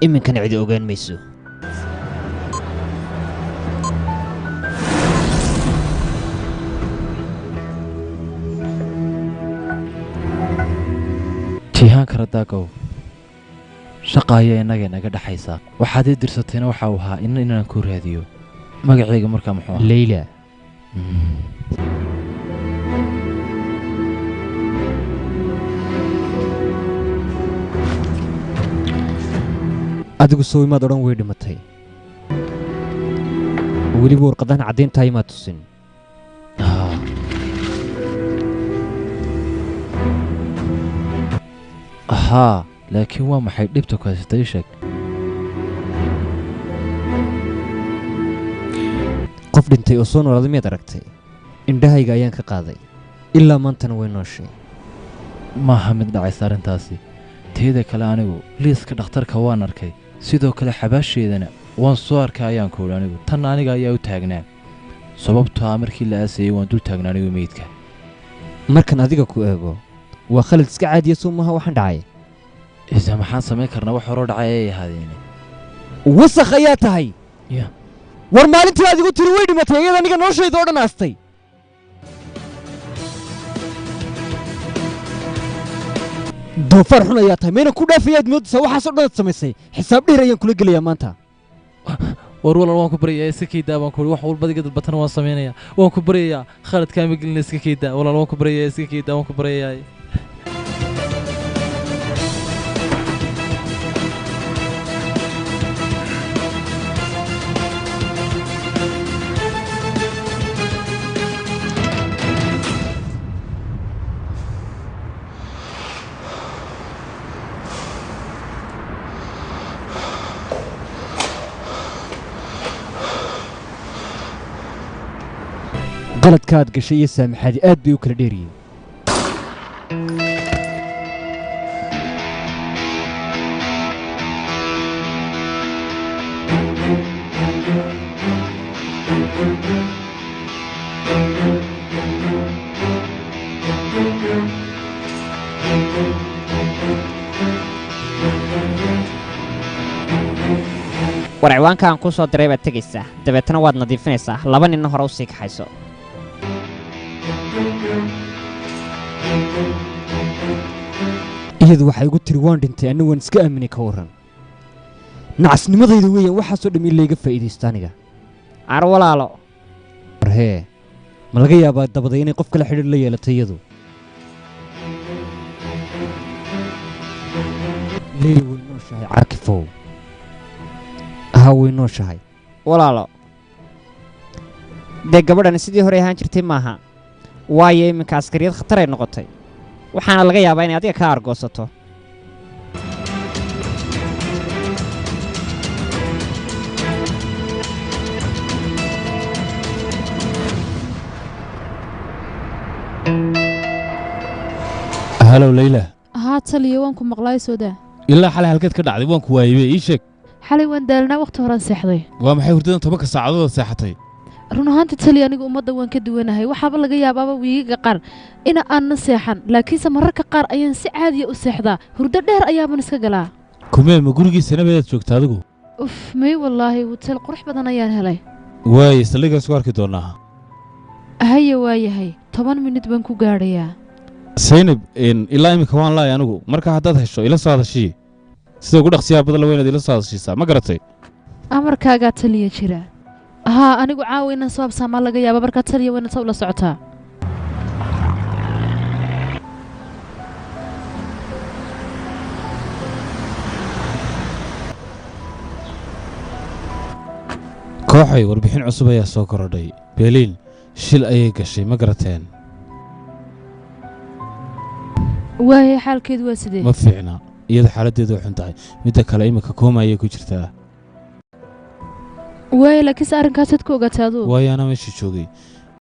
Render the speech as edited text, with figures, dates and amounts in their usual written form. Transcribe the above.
Iminkana cidi ogaan mayso. Jihaan Karadaagow, shaqa ayaa innaga inaga dhexaysaa. Waxaad ii dirsatayna waxa uu ahaa in inaan ku raadiyo. Magacayga markaa muxuu ahaa? Leyla. Adigu soo imaad odhan way dhimatay. Weliba warqadahan caddayntahay imaad tusin. Haa, laakiin waa maxay dhibta ku haysatay? Ii sheeg. Qof dhintay oo soo noolaaday miyaad aragtay? Indhahayga ayaan ka qaaday. Ilaa maantana way nooshay. Maaha mid dhacaysa arrintaasi. Teeda kale, anigu liiska dhakhtarka waan arkay, sidoo kale xabaasheedana waan soo arkay ayaan ku idhi. Anigu tan aniga ayaa u taagnaa, sababtoo ah markii la aasayey waan dul taagnaa anigu meydka. Markan adiga ku eego, waa khalad iska caadiya, soo maaha waxaan dhacay? Isa maxaan samayn karnaa? Wax horoo dhacay ayay ahaadeene. Wasakh ayaa tahay. Ya. War maalintii aad igu tiri way dhimatay, iyada aniga noloshayda oo dhan aastay. Doofaar xun ayaa tahay. Mayna ku dhaafayaad moodaysaa waxaasoo dhan aad samaysay? Xisaab dheer ayaan kula gelayaa maanta. War walal, waan ku baryayaa, iska kaydaa baan ku wax walba iga dalbatana waan samaynayaa. Waan ku baryayaa, khaladkaa ma gelina, iska kaydaa walaal. Waan ku baryayaa, iska kaydaa, waan ku baryayaa. Qaladka aad gashay iyo saamaxaadi aad bay u kala dheeryihiin. War ciwaanka aan kuu soo diray baad tegaysaa, dabeetana waad nadiifinaysaa. Laba ninna hore u sii kaxayso. Iyadu waxay igu tiri waan dhintay, anna waan iska aaminay. Ka warran nacasnimadayda weeyaan waxaasoo dham in layga faa'iidaysto aniga. Ar walaalo. War hee, ma laga yaabaa dabaday inay qof kale xidhiidh la yeelatay iyadu? Leyla way nooshahay, Caakifow. Haa, way nooshahay. Walaalo, dee gabadhani sidii hore ahaan jirtay maaha, waayo iminka askariyad khatar ay noqotay, waxaana laga yaabaa inay adiga ka argoosato. Halow Leyla. Haa taliya, waan ku maqlaay, soo daa. Ilaa xalay halkeed ka dhacday? Waan ku waayibey, ii sheeg. Xalay waan daalnaa, wakhti horaan seexday. Waa maxay hurdadan 10-ka saacadood seexatay? Run ahaantii taliya, anigu ummadda waan ka duwanahay. Waxaaba laga yaabaaba wiigaga qaar ina aanna seexan, laakiinse mararka qaar ayaan si caadiya u seexdaa, hurdo dheer ayaaban iska galaa. Kumee, ma gurigii sanabeedaad joogta adigu? Uf, may, wallaahi huteel qurux badan ayaan helay. Waaye, saldhiggaan isku arki doonnaa. Haye, waayahay, 10 minid baan ku gaadhayaa. Saynab ilaa iminka waan laay anigu. Marka haddaad hesho ila soo hadashii, sida ugu dhaqsiyaha badan la weynaad ila soo hadashiisaa, ma garatay? Amarkaagaa taliya jira. Haa, anigu caawa inaan soo habsaamaa laga yaaba, markaa taliya wayna soo la socotaa. Kooxay, warbixin cusub ayaa soo korodhay. Beeliin shil ayay gashay, ma garateen? Waaye, xaalkeedu waa sidee? Ma fiicna iyada, xaaladdeedu way xun tahay. Midda kale, iminka kooma ayay ku jirtaa. Waaye, laakiinse arrinkaasaad ku ogaatay aduu? Waayo anaa meesha joogay.